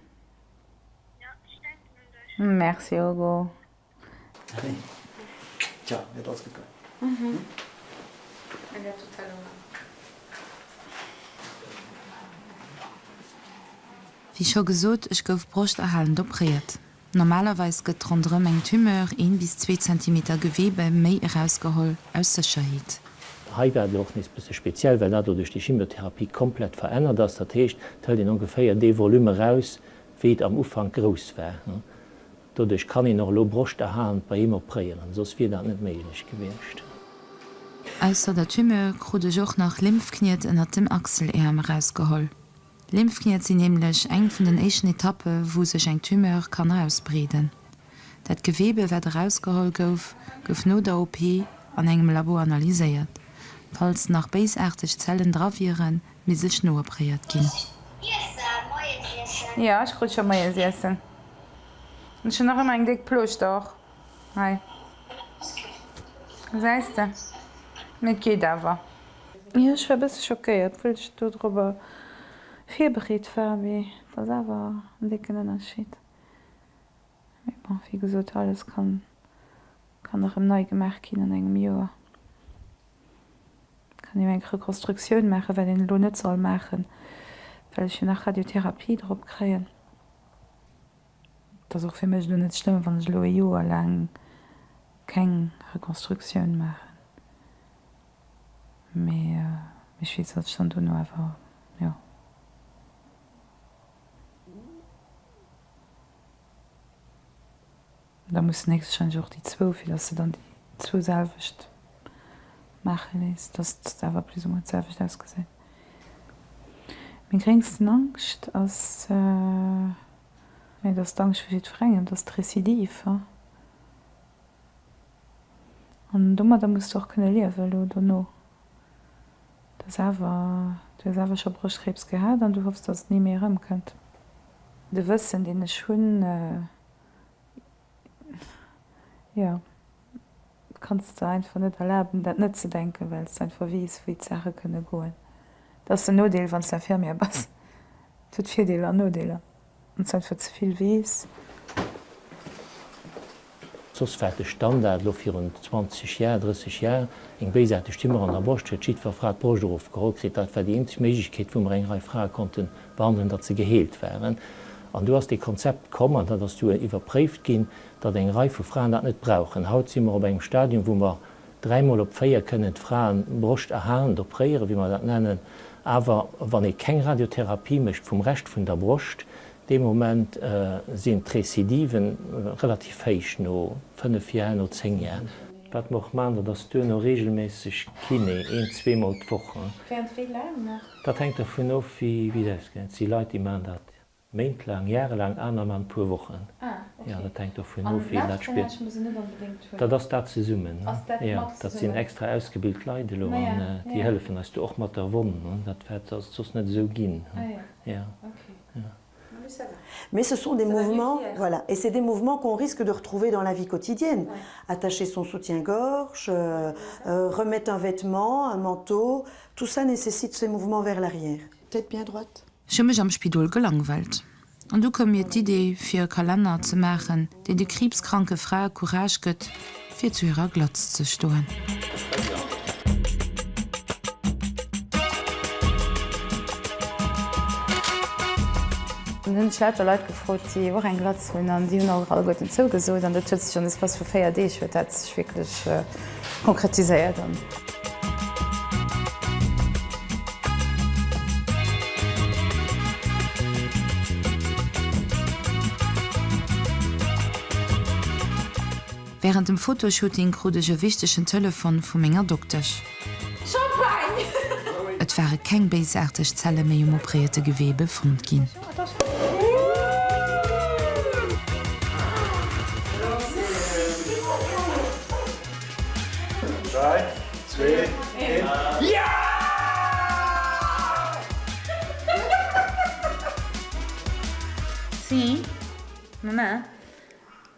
Speaker 9: Merci Hugo.
Speaker 13: Tja, wäert alles gutt goen.
Speaker 17: Wéi scho gesot, ech gouf broschterhalend opréiert. Normalerweis gëtt ronderëm eng Tumeur een bis zwee Zentimeter Gewebe méi erausgeholl, aus Sécherheet.
Speaker 11: Hei war et elo och nees bësse speziell, well dat elo duerch déi Chimiotherapie komplett verännert ass. Dat heescht, et hëlt een ongeféier dee Volume eraus, wéi et am Ufank grouss war. Doduerch kann een och elo broschterhalend bei him opréieren, soss wier dat net méiglech gewiescht.
Speaker 17: Ausser der Tumeur krut ech och nach Lymphkniet ënnert dem Achselearm erausgeholl. Lymphkniet sinn nämlech eng vun den éischten Etappe wou sech eng Tumeur kann ausbreeden. Dat Gewebe wat erausgeholl gouf, gouf no der OP an engem Labo analyséiert. Falls nach béisaarteg Zellen dra wieren, misst ech noopréiert ginn.
Speaker 9: Jo, ech krut scho Moiesiessen. Ech hunn nach ëmmer eng déck Plooschter och hei. Gesäis de? Mee et geet awer. Jo, ech war e bësse schockéiert, obwuel ech dodrobber virbereet war, mee et ass awer en décken Ënnerscheed. Mee bon, wéi gesot, alles kann kann erëm nei gemaach ginn an engem Joer. Kann een jo eng Rekonstruktioun maachen, wat een elo net soll maachen, well ech jo nach Radiotherapie drop kréien. Et ass och fir mech elo net schlëmm, wann ech elo e Joer laang keng Rekonstruktioun maachen. Mee ech weess, datt ech dann dono awer, jo. Da mussen héchstwahrscheinlech och déi zwou, fir datt s de dann déi zwou selwecht maache léiss, datt et awer plus ou moins d'selwecht ausgesäit. Meng gréngsten Angscht ass, mee et ass d'Angscht vu jiddwerengem, et ass d'Recidive. An domadder muss de och kënne liewen elo dono. Et ass awer, du hues awer scho Broschtkriibs gehat an du hoffs, datt et ni méi erëmkënnt. De Wëssen, deen ech hunn, jo, kanns de einfach net erlaben, dat net ze denken, well s de einfach weess, wéi d'Saache kënne goen. Dat ass den Nodeel, wann s de Infirmière bass. Et huet Virdeeler an Nodeeler, wann s de einfach ze vill weess.
Speaker 11: Soss war de Standard elo virun 20 Jar, 30 Jar, eng béisaarteg Tumeur an der Broscht, huet jiddwer Fra d'Broscht erofgeholl kritt. Dat war déi eenzeg Méiglechkeet, wou mer eng Rei Frae konnte behandelen, datt se geheelt waren. An du ass dee Konzept komm, an dat ass du iwwerpréift ginn, datt eng Rei vu Fraen dat net brauchen. Haut si mer op engem Stadium, wou mer dräimol op véier kënnen d'Fraen broschterhalend opréieren, wéi mer dat nennen. Awer wann ee keng Radiotherapie mécht vum Rescht vun der Broscht, Dee Moment sinn d'Recidiven relativ héich, no 5 Jar, no 10 Jar. Wat mer och maachen, dat ass duerno regelméisseg Kiné, een, zweemol d'Woch.
Speaker 9: Während wéi laang nach?
Speaker 11: Dat hänkt dervun of, wéi et ausgesäit. Et si Leit, déi maachen dat méintlaang, jarelaang, aner maachen e puer Wochen.
Speaker 9: Ah, ok.
Speaker 11: Jo, dat hänkt dovun
Speaker 9: An
Speaker 11: of, wéi een dat spiert.
Speaker 9: Lymphdrainage muss een net onbedéngt hunn?
Speaker 11: Dat ass dat zesummen.
Speaker 9: Ass dat
Speaker 11: Jo,
Speaker 9: mat
Speaker 11: dat sinn
Speaker 9: zesummen?
Speaker 11: extra ausgebilt Leit elo
Speaker 9: Ma ja,
Speaker 11: an déi
Speaker 9: ja.
Speaker 11: hëllefen eis do och mat der Wonn. Dat wäert et soss net esou ginn.
Speaker 9: Ah ja.
Speaker 11: Jo.
Speaker 9: Ok.
Speaker 11: Jo.
Speaker 22: Mais ce sont des mouvements voilà et c'est des mouvements qu'on risque de retrouver dans la vie quotidienne ouais. attacher son soutien-gorge euh, euh, remettre un vêtement un manteau tout ça nécessite ces mouvements vers l'arrière tête bien droite
Speaker 17: Ech hu mech am Spidol gelangweilt an du koum mir d'Idee fir e Kalenner ze maachen, deen de kriibskranke Frae Courage gëtt fir zu hirer Glatz ze stoen.
Speaker 9: Dann hunn ech lauter Leit gefrot, déi och eng Glatz hunn an déi hunn och alleguerten zougesot an dat huet sech an Espace vu 4 Deeg huet dat sech wierklech konkretiséiert.
Speaker 17: Wärend dem Fotoshooting krut ech e wichtegen Telefon vu menger Doktesch.
Speaker 9: Champagne!
Speaker 17: Et ware keng béisaarteg Zelle méi um opréierte Gewebe fonnt ginn.
Speaker 9: Sim, mamã.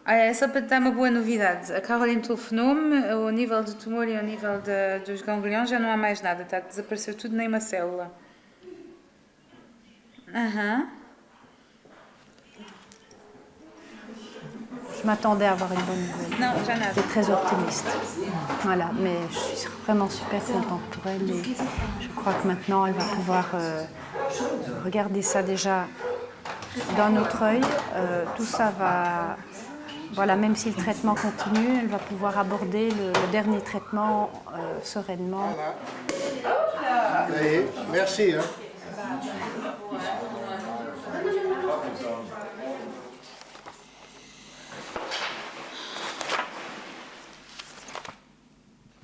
Speaker 9: Olha, é só para te dar uma boa novidade. A Caroline telefonou-me, o nível do tumor e o nível de, dos gangliões já não há mais nada, tá? Desapareceu tudo, nem uma célula. Aham. Uhum.
Speaker 5: Je m'attendais à avoir une bonne nouvelle.
Speaker 9: Non, j'en
Speaker 5: J'étais très optimiste. Voilà, mais je suis vraiment super contente pour elle et je crois que maintenant elle va pouvoir euh, regarder ça déjà d'un autre œil. Euh, tout ça va.
Speaker 9: Voilà, même si le traitement continue, elle va pouvoir aborder le, le dernier traitement euh, sereinement.
Speaker 6: Voilà. Merci. Hein.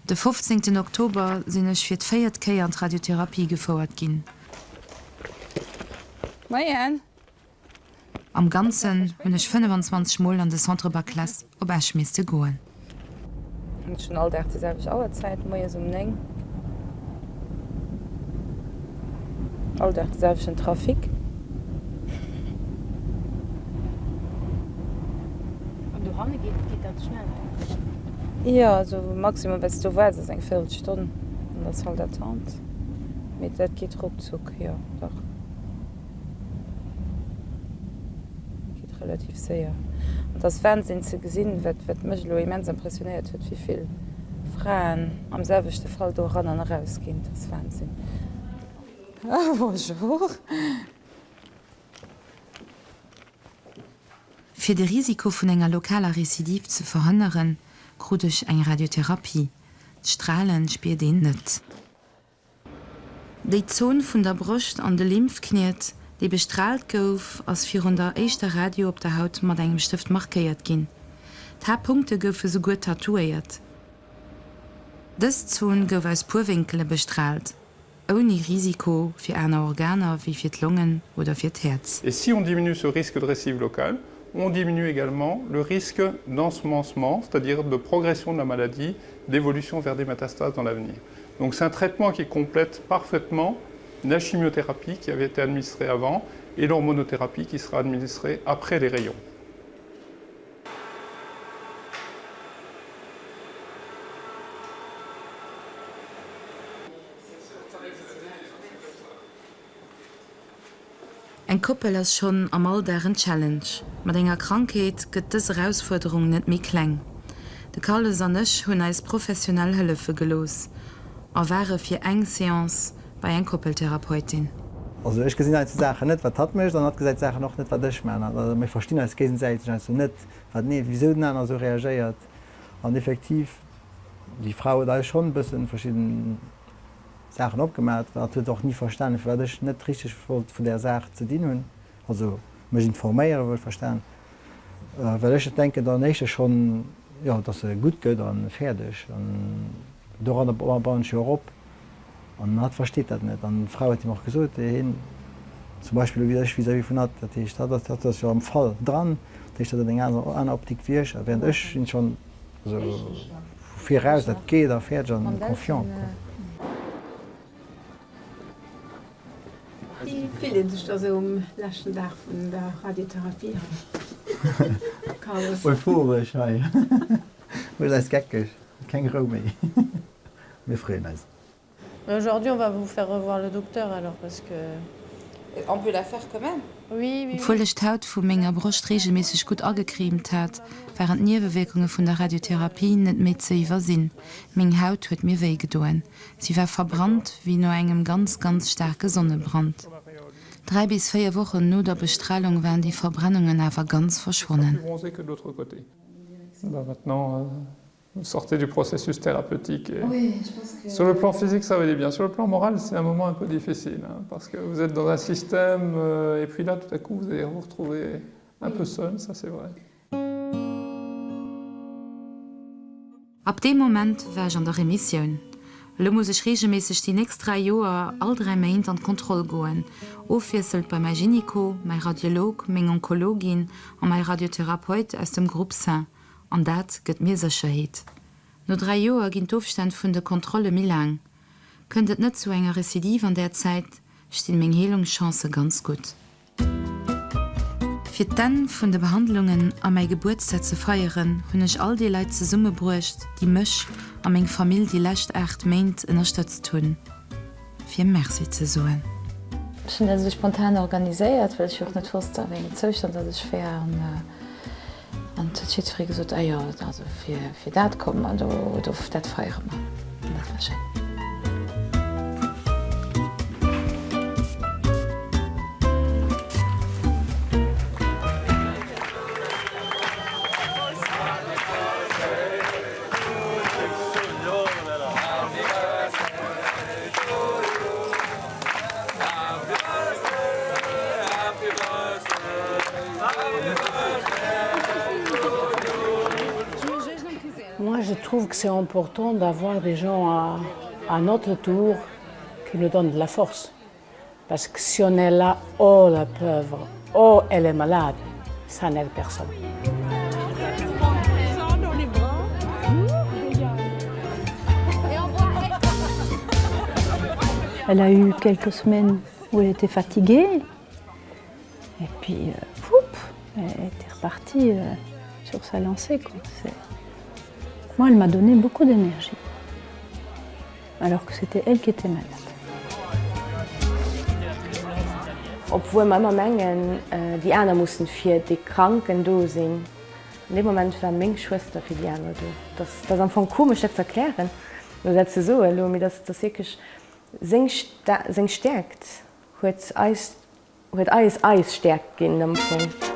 Speaker 17: De 15 Oktober sinn ech fir d'véiert Kéier an d'Radiotherapie gefouert ginn.
Speaker 9: Moien!
Speaker 17: Am Ganzen hunn ech 25 Mol an de Centre Baclesse op Esch misste goen.
Speaker 9: Ech hunn all Dag déi selwecht Auerzäit, moies um 9. All Dag de selwechten Trafic. An dohanne geet dat schnell? Jo, also maximum wat s du waarts ass eng Véirelstonn an der Salle d'attente. Mee dat geet ruckzuck, jo dach. Geet relativ séier. An et ass Wahnsinn ze gesinn, wat wat mech elo immens impressionéiert huet, wéi vill Fraen am selwechte Fall do eran an eraus ginn. Dat ass Wahnsinn. Bonjour.
Speaker 17: Fir de Risiko vun enger lokaler Recidive ze verhënneren, krut ech eng Radiotherapie. D'Stralen spiert een net. Déi Zon vun der Broscht an de Lymphkniet, déi bestraalt gouf, ass virun der éischter Radio op der Haut mat engem Stëft markéiert ginn. D'Haarpunkte goufe souguer tatouéiert. Dës Zon gouf aus puer Wénkele bestraalt, ouni Risiko fir aner Organer wéi fir d'Longen oder fir d'Häerz.
Speaker 14: Et si on diminue ce risque de récidive locale, on diminue également le risque d'ensemencement, c'est-à-dire de progression de la maladie, d'évolution vers des métastases dans l'avenir. Donc c'est un traitement qui complète parfaitement la chimiothérapie qui avait été administrée avant et l'hormonothérapie qui sera administrée après les rayons.
Speaker 17: Eng Koppel ass schonn am Alldag en Challenge. Mat enger Krankheet gëtt dës Erausfuerderung net méi kleng. De Carlos an ech hunn eis professionell hëllefe gelooss a ware fir eng Seance bei eng Koppeltherapeutin.
Speaker 13: Also ech gesinn heiansdo Saachen net, wat hatt mécht, an hatt gesäit Saachen och net, wat ech maachen. Also mir verstinn eis géigesäiteg heiansdo net, wat nee, wisou den aner esou reagéiert. An effektiv, déi Fra huet eis schonn e bëssen verschidden Saachen opgemaat, hatt huet och ni verstanen firwat ech net richteg wollt vun där Saach ze dinn hunn, also mech informéiere wollt verstan, well ech denken dann éischter schonn, jo, dass se gutt gëtt a fäerdeg an doranner bauen ech jo och op an hatt versteet dat net an d'Fra huet him och gesot, hien zum Beispill elo wéi ech vis-à-vis vun hatt, dat heescht hatt ass hatt ass jo am Fall dran, dat heescht hatt huet eng aner Optik wéi ech, während ech sinn schonn, also. Vu viraus, dat geet a fäerdeg an confiant quoi.
Speaker 15: Wéi fillt een sech da sou um leschten Dag vun der Radiotherapie hei, Carlos?
Speaker 13: Euphoresch hei, mécht eis geckeg, keng Rou méi, mir freeën eis.
Speaker 9: Mais aujourd'hui on va vous faire revoir le docteur alors parce que.
Speaker 1: On peut la faire quand même.
Speaker 9: Oui, oui,
Speaker 17: Obwuel
Speaker 9: oui.
Speaker 17: ech d'Haut vu menger Broscht reegelméisseg gutt agecremt hat, waren d'Niewewierkunge vun der Radiotherapie net méi ze iwwersinn. Meng Haut huet mir wéi gedoen. Si war verbrannt wéi no engem ganz, ganz staarke Sonnebrand. 3 bis 4 Wochen no der Bestralung waren déi Verbrennungen awer ganz verschwonnen.
Speaker 14: Vous sortez du processus thérapeutique et oui, je pense que... sur le plan physique ça va aller bien sur le plan moral c'est un moment un peu difficile hein, parce que vous êtes dans un système euh, et puis là tout à coup vous allez vous retrouver un oui. peu seul ça c'est vrai.
Speaker 17: Ab deem Moment war ech an der Remissioun. Elo muss ech reegelméisseg déi nächst 3 Joer all 3 Méint an d'Kontroll goen, ofwiesselnd bei mäi Gynéco, mäi Radiolog, meng Onkologin a mäi Radiotherapeut aus dem Groupe Sein. An dat gëtt mir Sécherheet. No 3 Joer ginn d'Ofstänn vun de Kontrolle méi laang. Kënnt et net zu enger Recidive an där Zäit, stinn meng Heelungschancë ganz gutt. Fir d'Enn vun de Behandlungen a mäi Gebuertsdag ze feieren, hunn ech all déi Leit zesummebruecht, déi mech a meng Famill déi lescht 8 Méint ënnerstëtzt hunn. fir Merci ze soen.
Speaker 1: Ech hunn dat esou spontan organiséiert, well ech jo och net wosst, a wéi engem Zoustand datt ech wär. An an et huet jiddweree gesot, Ah jo, also fir fir dat komme mer do, do dat feiere mer. An dat war schéin.
Speaker 20: Moi je trouve que c'est important d'avoir des gens à, à notre tour qui nous donnent de la force. Parce que si on est là, oh la pauvre, oh elle est malade, ça n'aide personne.
Speaker 5: Elle a eu quelques semaines où elle était fatiguée et puis euh, elle était repartie euh, sur sa lancée. Quoi. Moi, elle m'a donné beaucoup d'énergie, alors que c'était elle qui était malade.
Speaker 16: Obwuel mer ëmmer mengen, déi aner mussen fir dee Kranken do sinn, an deem Moment war meng Schwëster fir déi aner do. Dat ass am Fong komesch dat ze erklären oder dat ze soen elo, mee dat ass wierklech seng seng Stäerkt huet eis huet eis eis Stäerkt ginn am Fong.